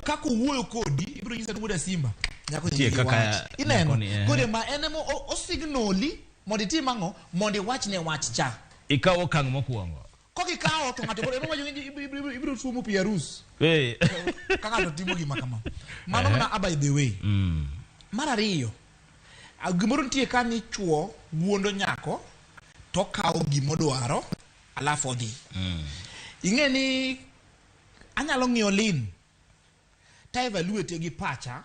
Kaka owuoyo kodi, ibiro nyisa ni wuod Asimba. Nyako Nitie nigi kaka wach. Ineno? nyakoni, eh. Koro ma en ema osignoli mondo itim ang'o? Mondo iwachne wach cha. Ikaw okang' mokwongo. Kokikawo to ng'ato koro ema wacho ni ibiro tuomo pi arus. Ka ng'ato timo gima kama. Mano mana a by the way. Mar ariyo, gimoro nitie ka ni chuo wuondo nyako to okawo gimodwaro alafu odhi. Ing'e ni anyalo ng'iyo Lynn ta evaluate gi pacha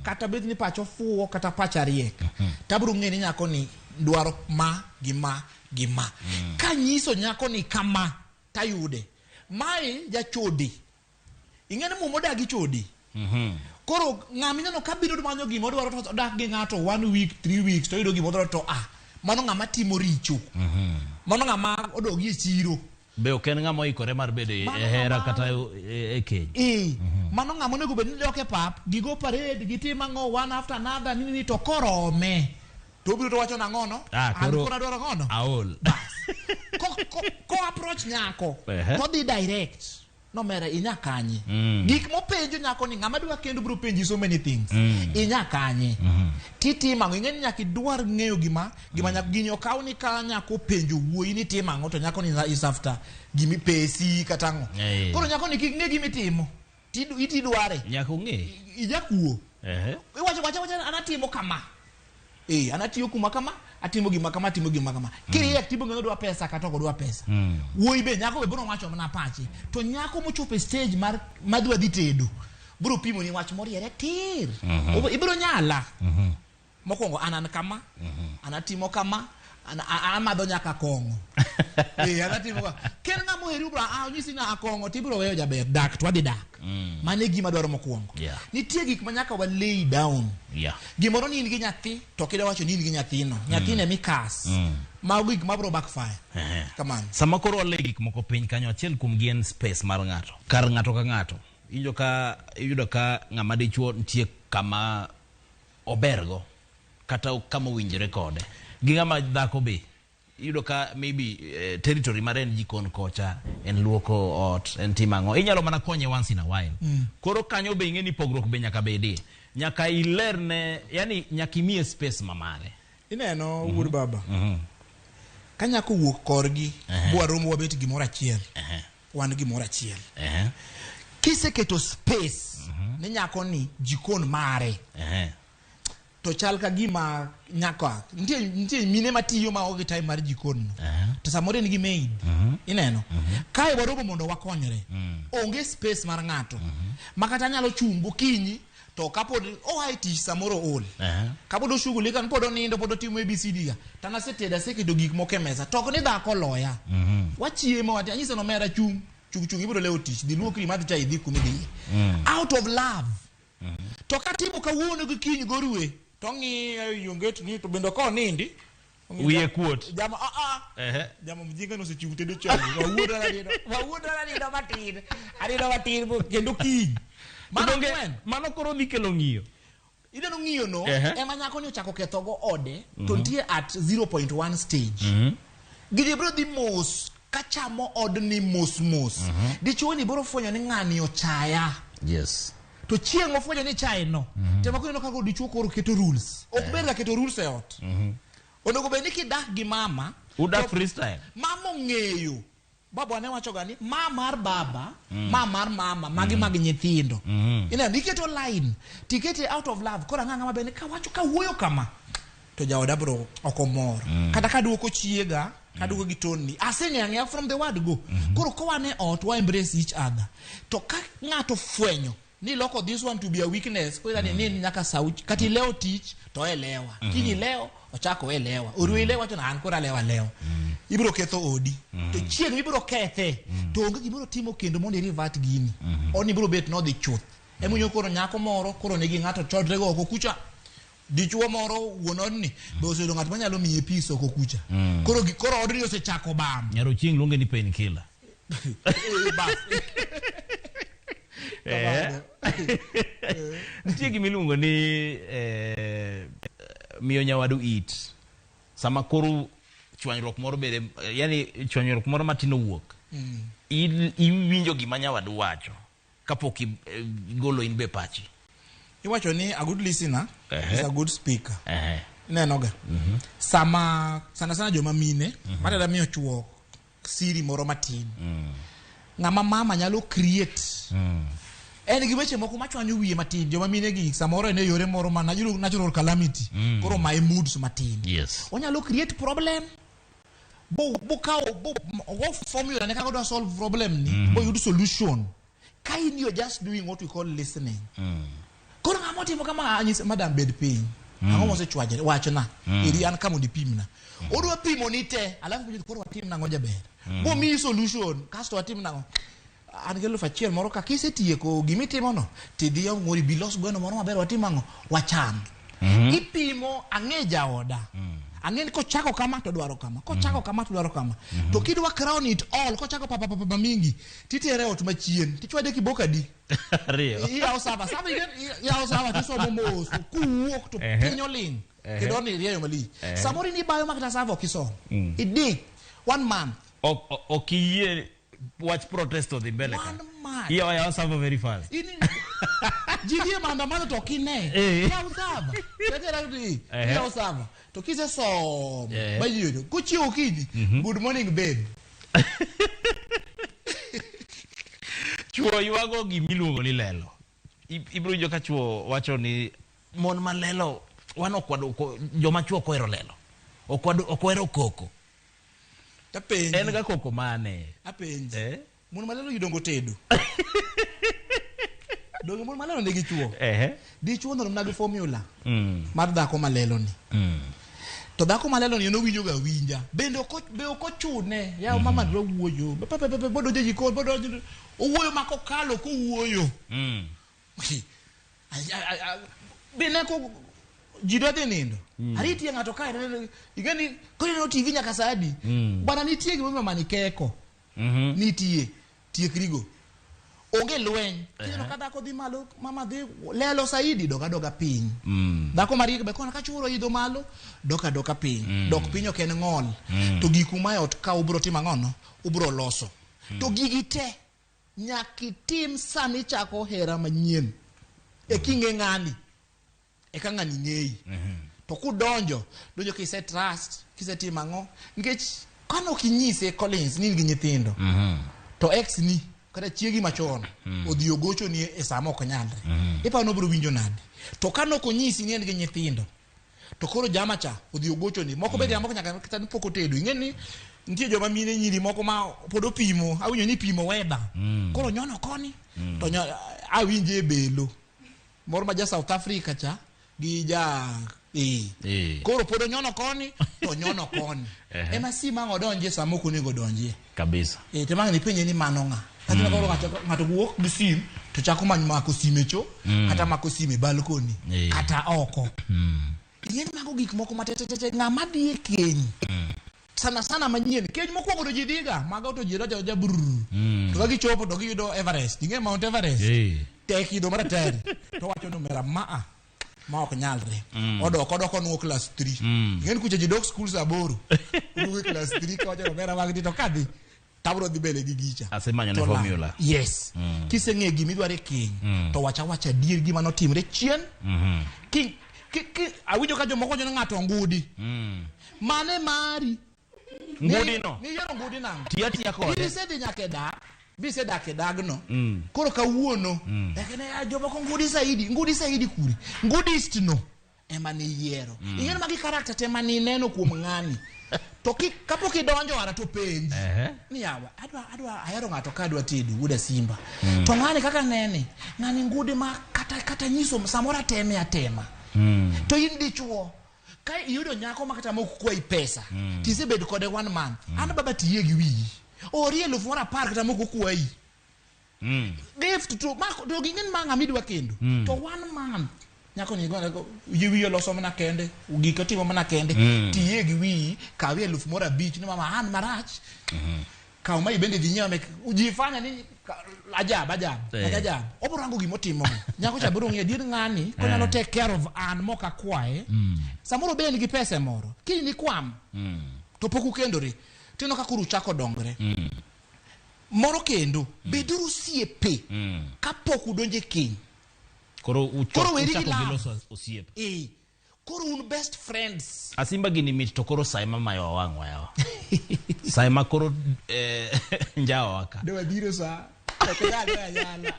kata bed ni pacha ofuwo kata pacha riek tabiro ng'e ni nyako ni dwaro ma gi ma gi ma. Kanyiso nyako ni kama tayude. Mae jachode. Ing'e ni muma odagi chode. Koro ng'ama ineno ka biro manyo gima odwaro to odak gi ng'ato 1 week, 3 weeks to oyudo gima odwaro to a. Mano ng'ama timo richo. Mano ng'ama odogi e chiro. Be ok en ng'ama oikore mar bedo e Mano hera ng'ama- kata e keny. Mano ng'ama onego bed ni dok e pap, gigo parade, gitim ang'o one after another, nini ni to korome. To obiro to wacho nang'o no? Ah, An koro koro adwaro ang'o no? Aol. Bas. Ko approach nyako, to odhi direct. No mera inya kanye. Gik mopenjo nyako ni ng'ama dwa kendo biro penji so many things. Inya kanye. Titimo ang'o? Ing'e ni nyaka idwar ng'eyo gima nyako gini okaw ni ka nyako penjo wuoyi ni timo ang'o to nyako ni is after gimi pesi kata ang'o. Koro nyako ni kik ng'e gima itimo. Itidware. Nyaka ong'e. Ijakuo. Iwacho wacha wacha an atimo kama. An atiyo kuma kama, atimo gima kama, atimo gima kama. Kiriek tibo ng'eyo dwa pesa kata ok odwa pesa. Wuoyi be nyako be biro wacho mana pache. To nyako mochopo e stage mar madwa dhi tedo, biro pimo ni wach moriere tir. Ibiro nyala. Mokwongo an kama, an atimo kama, an amadho nyaka kong'o. An atimo kama. Ken ng'ama oheri bro, onyisi ni akong'o tibiro weyo jaber dak to wadhi dak. Mano e gima dwaro mokwongo. Nitie gik ma nyaka wa lay down. Gimoro ni in gi nyathi to ok idwa wacho ni in gi nyathino. Nyathino ema ikas. Mago gik ma biro backfire. Kamano. Sama koro walay gik moko piny kanyo, achiel kuom gi en space mar ng'ato. Kar ng'ato ka ng'ato. Iyudo ka ng'ama dichuo nitie kama obergo kata kama owinjore kode. Gi ng'ama dhako be iyudo ka maybe territory mare en jikon kocha, en luoko ot, en timo ang'o. Inyalo mana konye once in a while. Koro kanyo be ing'e ni pogruok be nyaka bedie. Nyaka ilerne, yani nyaka imiye space ma mare. Ineno wuod baba. Ka nyako wuok korgi, bwa romo wabet gimoro achiel. Wan gimoro achiel. Kiseketo space ni nyako ni jikon mare. To chal ka gima nyako nitie mine matiyo ma onge time mar jikon no. To samoro en gi maid. Ineno? Kae waromo mondo wakonyre. Onge space mar ng'ato. Ma kata anyalo chung' gokinyi to kapod oa e tich samoro ool. Kapod oshughulika pod onindo pod otimo ABCD ga. To an asetedo aseketo gik moko e mesa. To ok ni dhako oloya. Wachiemo anyiso ni omera chung'. Chung' chung' ibiro lewo tich. Dhi luokri imadh chai idhi kuma idhiye. Out of love. To katimo kawuono gi kiny gorue to ng'iyo yonget ni to bende ok onindi. Wiye kuot. Jama Jama mjinga no osechung' tedo chai. Wawuondo anindo matin. Anindo matin kendo kiny. Mano ang'wen. Mano koro dhi kelo ng'iyo. Ineno ng'iyo no, ema nyako ni ochako ketho go ode, to nitie at 0.1 stage. Gini biro dhi mos, kachamo odni mos mos. Dichuo ni biro fwenyo ni ng'ani ochaya. To chieng' ofwenyo ni chaye no, tema koro ineno ka dichuo koro keto rules. Ok ber ga keto rules e ot. Onego bed ni kidak gi mama, Udak freestyle. Mama ong'eyo. Baba ne wacho ga ni ma mar baba, ma mar mama, magi mag nyithindo. Ineno, iketo line, tikete out of love. Koro ang'o ang'ama bende kawacho kawuoyo kama, to jaoda bro ok omor. Kata kaduoko chiega, kaduoko gi tone ni, aseng'eyo ang'eya from the word go. Koro ka wan e ot, wa embrace each other. To ka ng'ato fwenyo ni loko this one to be a weakness, koro ni nyaka sauch, kata ilewo tich to elewa. Kiny ilewo, ochako elewa. Oru ilewa to an koro alewa lewa. Ibiro ketho odi. To chieng' ibiro kethe. To onge gimoro timo kendo mondo i revert gini. Odni biro bet nodhi chuth. Emomiyo koro nyako moro koro nigi ng'ato chodre go oko kucha. Dichuo moro wuon odni be oseyudo ng'at manyalo miye peace oko kucha. Koro koro odni osechako bam. Nyaro chieng' luonge ni painkiller. Bas. Nitie gima iluongo ni miyo nyawadu it. Sama koro chwanyruok moro bede, yani chwanyruok moro matin owuok. Iwinjo gima nyawadu wacho. Kapok igolo in be pachi. Iwacho ni a good listener Ehe. is a good speaker. Ehe. Inenoga. Sama sana sana joma mine, mateda miyo chuo siri moro matin. Ng'ama mama nyalo create. En gi weche moko machwanyo wiye matin. Joma mine gi samoro en e yore moro ma natural calamity. Koro mae moods matin. Yes. Onyalo create problem. Bo bo kawo bo ogo formula ne kaka odwa solve problem ni, bo yud solution. Ka in you're just doing what we call listening. Koro ng'ama otimo kama anyise madam bed piny. Ang'o mosechwanyore? Wachna. Eri an ka mondo ipimna. Odwa pimo ni te, alafu penjo koro watim nang'o jaber. Bo miyi solution, kasto watim nang'o. An gi 1000 moro ka kisetieko gimitimo no, tidhi ong'ori bi los gweno moro maber watim ang'o? Wacham. Ipimo ang'e jaoda. Ang'e ni kochako kama to dwaro kama, kochako kama to dwaro kama. To kidwa crown it all, kochako pa pa pa pa mingi, titere ot machien, tichwade kiboko adi? Ariyo. Iyawo sava, sava iyawo sava tisomo mos, kuwuok to piny oling'. Kendo ni rieyo malich. Samoro in ibayo ma kata sava ok isom. Idi one month. Ok iyie wach protest odhi mbele ka. One month. Iyawo yawa server very fast. In ji dhi e maandamano to ok ine. Yaw sava. Tetera ni yaw sava. To kisesomo ba ji yudo. Kochiewo okinyi, good morning babe. Chuo ywago gimiluongo ni lelo. Ibiro winjo ka chuo wacho ni mon malelo wan ok joma chuo ok ohero lelo. Ok ohero koko. Tapenji. En ga koko mane? Apenji. Mon malelo yudongo tedo. Donge mon malelo nigi chuo. Dichuo no nagi formula mar dhako malelo ni. To dhako malelo ni en owinjo ga winja. Bende ok be ok ochune. Yaw mama dwa wuoyo. Pe pe pe bodonjo e jikon bodonjo. Owuoyo ma kokalo kowuoyo. Be ne ko ji dwa dhi nindo. Aritie ng'ato kae ing'e ni koro ineno TV nyaka saa adi? Bwana nitie gimomiyo mama ni keko. Nitie tiekrigo. Onge lweny. Kineno ka dhako dhi malo, mama dhi lelo saidi, dok adoka piny. Dhako mariek be kona ka chuoro idho malo, dok adoka piny. Dok piny ok en ng'ol. To giku ma e ot ka ubro timo ang'ono? Ubro loso. To gigi te nyaka itim sama ichako hera manyien. E king'e ng'ani, eka ng'ani ng'eyi. To kudonjo, donjo kise trust, kisetimo ang'o? Nikech kane ok inyise Collins ni in gi nyithindo, to ex ni kata chiegi machon odhi ogochoni e sama ok nyalre. Iparo ni obiro winjo nade? To kane ok onyisi ni en gi nyithindo, to koro jama cha odhi ogochoni. Moko bende moko nyaka kata ni pok otedo. Ing'e ni nitie joma mine nyiri moko ma pod opimo, awinjo ni ipimo weather. Koro nyono koni, to awinje e belo. Moro ma ja South Africa cha gi ja Koro pod onyono koni to onyono koni. Ema sim ang' odonjie sama ok onego odonjie. Kabisa. To mang' nipenje ni mano ng'a. Kata koro ng'ato wuok gi sim to chako manyo mako sime cho, kata mako sime balkoni, kata oko. Ing'e ni mago gik moko matetete ng'ama dhi e keny. Sana sana manyien. Keny mokwongo to ji dhiga, mago to ji donjo adonja brrr. To ka gichopo to giyudo Everest. Ing'e Mount Everest? Tek idho maratari. To wacho ni omera maa ma ok nyalre. Odok onuo class 3. Ing'e ni kucha ji dok school saa 8. Oduogo e class 3 kawacho ni omera mag dhi to kadhi tabro dhi mbele gi gicha. Asemanyo ne To la- formula. Yes. Kiseng'e gimidwaro e keny, to wacha wacha adier gima notimre chien. Awinjo ka jomoko wacho ni ng'ato ngudi. Mane mari. Ngudi no. Niyiero ngudi nang'o? Tiyo atiya kode. Isedhi nyaka e dak, bisedak e dagno. Koro kawuono, ekene jomoko ngudi saidi, ngudi saidi kure. Ngudist no ema niyiero. Ing'e ni magi character te mane ineno kuom ng'ani. To kapok idonjo ara to penji. Ni yawa, adwa ahero ng'ato ka adwa tedo wuod Asimba. To ng'ani kaka nene, ng'ani ngudi ma kata nyiso samoro ateme atema. To in dichuo, ka iyudo nyako ma kata mok kwayi pesa, tisebedo kode 1 month. An baba tiyie gi wiyi. Ori 10,000 kata mok okwayi. Gift to ma to ging'e ma ng'ama idwa kendo. To 1 month nyako ni go yie wiyi oloso mana kende, gik otimo mana kende. Tiyie gi wiyi, kawi 5,000 ni mama an marach. Kaw ma ibende dhi nyiew mek ujifanya ni ajab ajab, ajab. Obiro rango gimotimo. Nyako cha biro ng'iyo adier ng'ani konyalo take care of an mok akwaye. Samoro be en gi pesa moro. Kiny ni kwam. To pok ukendore. Tineno ka koro uchako dongre. Moro kendo, beduru osiepe kapok udonjo e keny. Koro Koro weri gi uchako gi love. loso osiep. Eh, koro un best friends. Asimba gini mit to koro sae ma mayo wang'wa yawa. Sae ma koro njawa ka. De wabiro sa. Ok nyal anyala.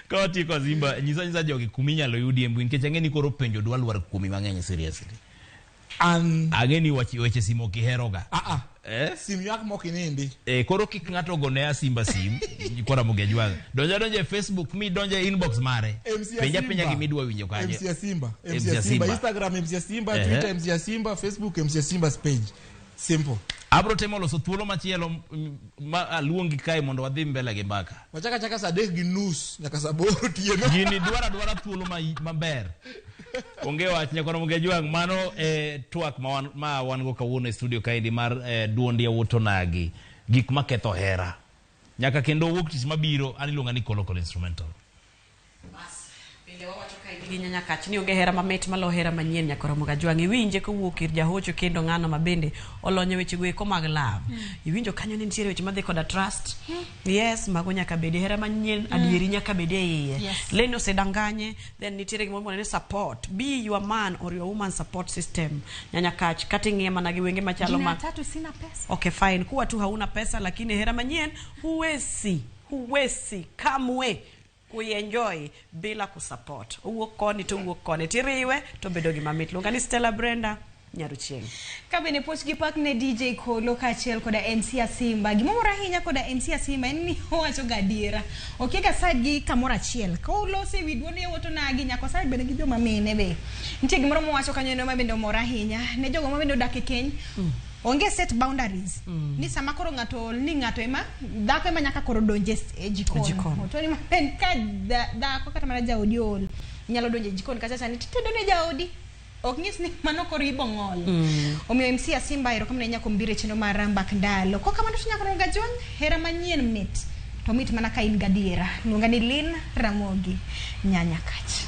Ka watieko Asimba, nyisa nyisa jogi kuminyalo yudi e mbui nikech ang'e ni koro penjo dwa lwar kuomi mang'eny seriously. An Ang'e ni wach weche simu ok iheroga. ah ah. Eh? Sim ywak mok inindi. Koro kik ng'ato gone Asimba sim, kora Ramogi Ajwang'. Donja donja e Facebook mi donja e inbox mare. MC Penja Asimba. penja gimidwa winjo kanyo. MC Asimba. MC MC Asimba. Asimba. Instagram MC Asimba, Ehe. Twitter MC Asimba, Facebook MC Asimba's page. Simple. Abro temo loso thuolo machielo ma aluongi kae mondo wadhi mbele gi mbaka. Wachaka chaka saa 3:30 nyaka saa 8 otieno. Gini dwaro adwara thuolo maber. Onge wach nyakwa Ramogi Ajwang', mano twak ma wan go kawuono e studio kaendi mar duond yawuot onagi, gik maketho hera. Nyaka kendo wuok tich mabiro, an iluonga ni Kolo Kolo Instrumental. Bas, pile wawacho ka in gi nyanya kach ni onge hera mamit malo hera manyien nyaka Ramogi Ajwang'. Iwinje kowuok ir jahocho kendo ng'ano ma bende olonyo weche go eko mag love. Iwinjo kanyo ni nitiere weche madhi koda trust. Yes, mago nyaka bedi hera manyien, adieri nyaka bedi e iye. Yes. Leno osedanganye, then nitiere gimoro miluongo ni support. Be your man or your woman support system. Nyanya kach, kata ing'iye mana gi wenge machalo Jina ma ya tatu sina pesa. Okay, fine. Kuwa tu hauna pesa lakini hera manyien huwezi kamwe kuienjoy bila kusupport. Owuok koni to owuok koni tiriwe to bedo gima mit. Luonga ni Stella Brenda Nyaruchieng'. Ka bende puoch gi pak ne DJ Kolo kaachiel koda MC Asimba. Gimomora ahinya koda MC Asimba en ni owacho ga adiera. Okiega side gi kamoro achiel. Ka olose ewi duond yawuot onagi nyaka oside bende gi joma mine be. Nitie gimoro mowacho kanyo endo ma bende omora ahinya. Ne jogo ma bende odak e keny. Onge set boundaries. Ni sama koro ng'ato ol ni ng'ato ema dhako ema nyaka koro donje e jikon. Jikon. To ni ma en ka dhako kata mana jaodi ol nyalo donjo e jikon kacha cha ni titedo ne jaodi. Ok nyis ni mano koro ibo ng'ol. Omiyo MC Asimba erokamano ahinya kuom biro e chenro mar Mbak Ndalo. Kok kamano to nyaka Ramogi Ajwang', hera manyien mit. To mit mana ka in gadiera. Luonga ni Lynn Ramogi Nyanya Kach.